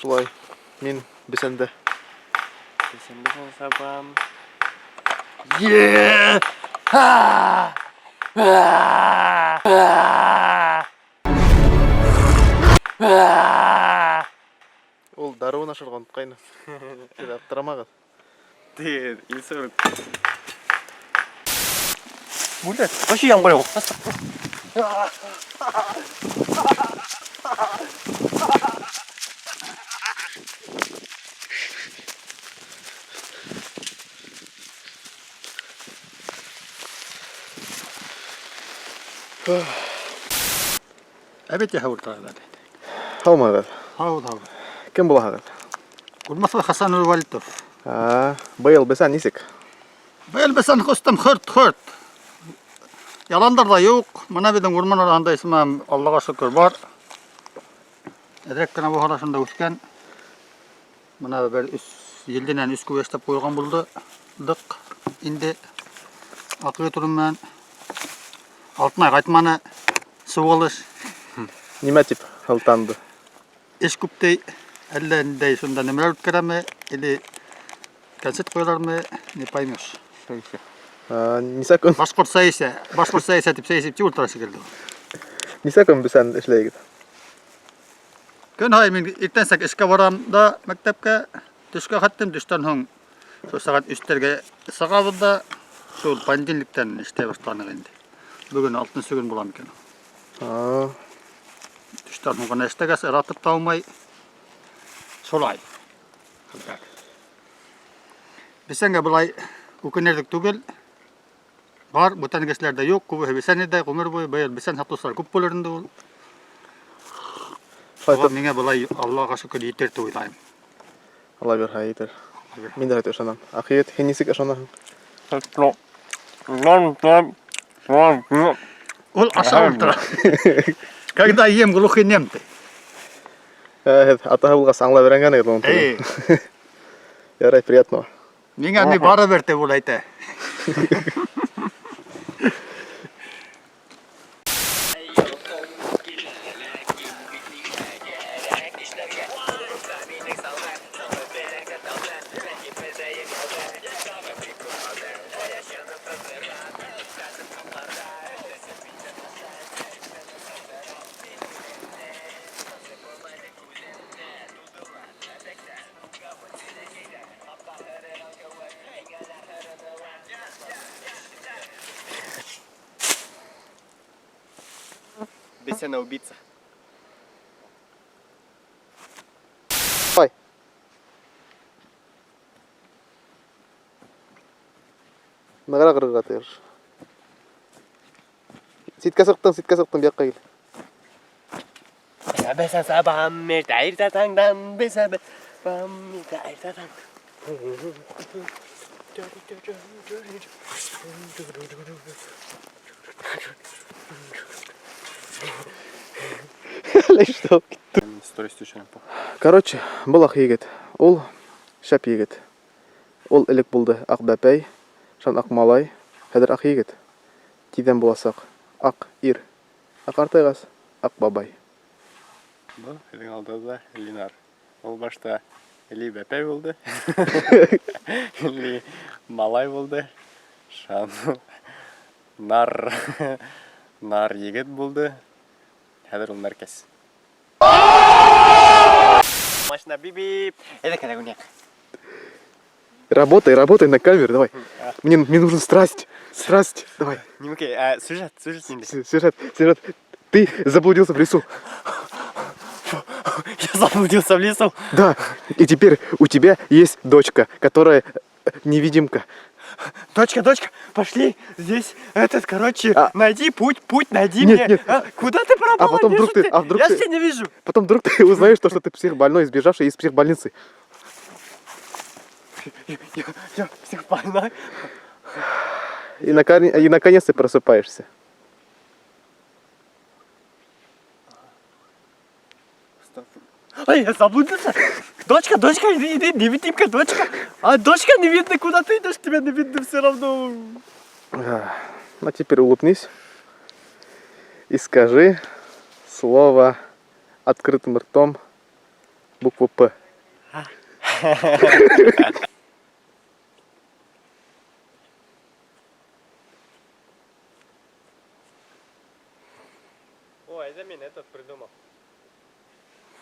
Шулай, мин бесәндә. Бесән, бесән сабам. Ул дарыуын ашарға онотҡайны. Һеҙ аптырамағыҙ. Теге Илсур. Бүлә, вообще ямғыр юҡ. Әбет яһа ултыралар. Һаумыһығыҙ? Һау, һау. Кем булаһығыҙ? Гульмасов Хасан Валитов. А, быйыл бесән нисек? Быйыл бесән ҡустым хөрт, хөрт. Яландар ҙа юҡ. Мына беҙҙең урман араһында исмәм, Аллаға шөкөр бар. Әҙерәк кенә булһа ла шунда үҫкән. Мына бер өс елденән өс күгәш эшләп ҡуйған булды. Дыҡ инде аҡы турым менән. Алтынай ҡайтманы. Суғылыш. Нимә тип һылтанды? Эш күп ти. Әллә ниндәй шунда нәмәләр үткәрәме, или концерт ҡуялармы, не поймешь. А, нисә көн, Башҡорт сәйсә, башҡорт сәйсә тип сәй эсеп тик ултыра шикелле. нисә көн бесән эшләйегеҙ? Көн һайын мин иртәнсәк эшкә барам да мәктәпкә, төшкә хәттем, төштән һуң шул сәғәт өстәргә сығабыҙ да, шул понедельниктән эшләй башланыҡ инде. Бөгөн алтынсы көн була микән? А, Төштән һуң ғына эшләгәс, ыратып та алмай. Шулай. Хәлдәр. Бесәнгә былай үкенерлек түгел. Бар, бүтән кешеләрдә юк, күбеһе бесән иде, ғүмер буйы быйыл бесән һатыусылар күп булыр инде ул. Шулай Шуға итеп, миңә былай Аллаға шөкөр етер дип уйлайым. Алла бирһә етер. Мин дә шулай ышанам. Аҡ егет, һин нисек ышанаһың? Ул аша ултыра. Когда ем глухонем ты. Ә, һеҙ атаһы булғас аңлап өйрәнгәнһегеҙ уның телен. Эй, Ярай, приятного. миңә ни барыбер дип ул әйтә. Бесена убийца. Давай. Нығыраҡ ырғырға тырыш. Ситкә сыҡтың, ситкә сыҡтың, бияҡҡа кил. Бесә сабам, иртә таңдан, бесә бам, иртә таң. Әллә что? Сторис төшөрәм. Короче, был ак егет. Ул шәп егет. Ул элек булды ак бәпәй, шан ак малай, хәҙер ак егет. Тиҙҙән буласаҡ ак ир. Ә ҡартайғас ак бабай. Был һеҙҙең алдығыҙҙа Ленар. Ул башта Ли бәпәй булды. Ли малай булды. Шан нар нар егет булды. Хәҙер ул мәркәз. Машина бип-бип. Әйҙә кәрәк уйныйыҡ. Работай, работай на камеру, давай. Мне нужен страсть, страсть, давай. Нимәкәй, ә, сюжет, сюжет инде. Сюжет, сюжет. Ты заблудился в лесу. Я заблудился в лесу. Да, и теперь у тебя есть дочка, которая невидимка. Дочка, дочка, пошли. Здесь этот, короче, А. найди путь, путь, найди Нет, мне. нет. А, куда ты пропала? А потом Вижу вдруг ты- а вдруг Я ты- ж тебя не вижу. Потом вдруг ты узнаешь то, что ты психбольной, сбежавший из психбольницы. Я психбольной. И наконец ты просыпаешься. Ай, я заблудился. Дочка, дочка, иди, иди, невидимка, дочка. А дочка не видно, куда ты идешь, тебя не видно все равно. А теперь улыбнись и скажи слово открытым ртом букву П. О, это мин этот придумал.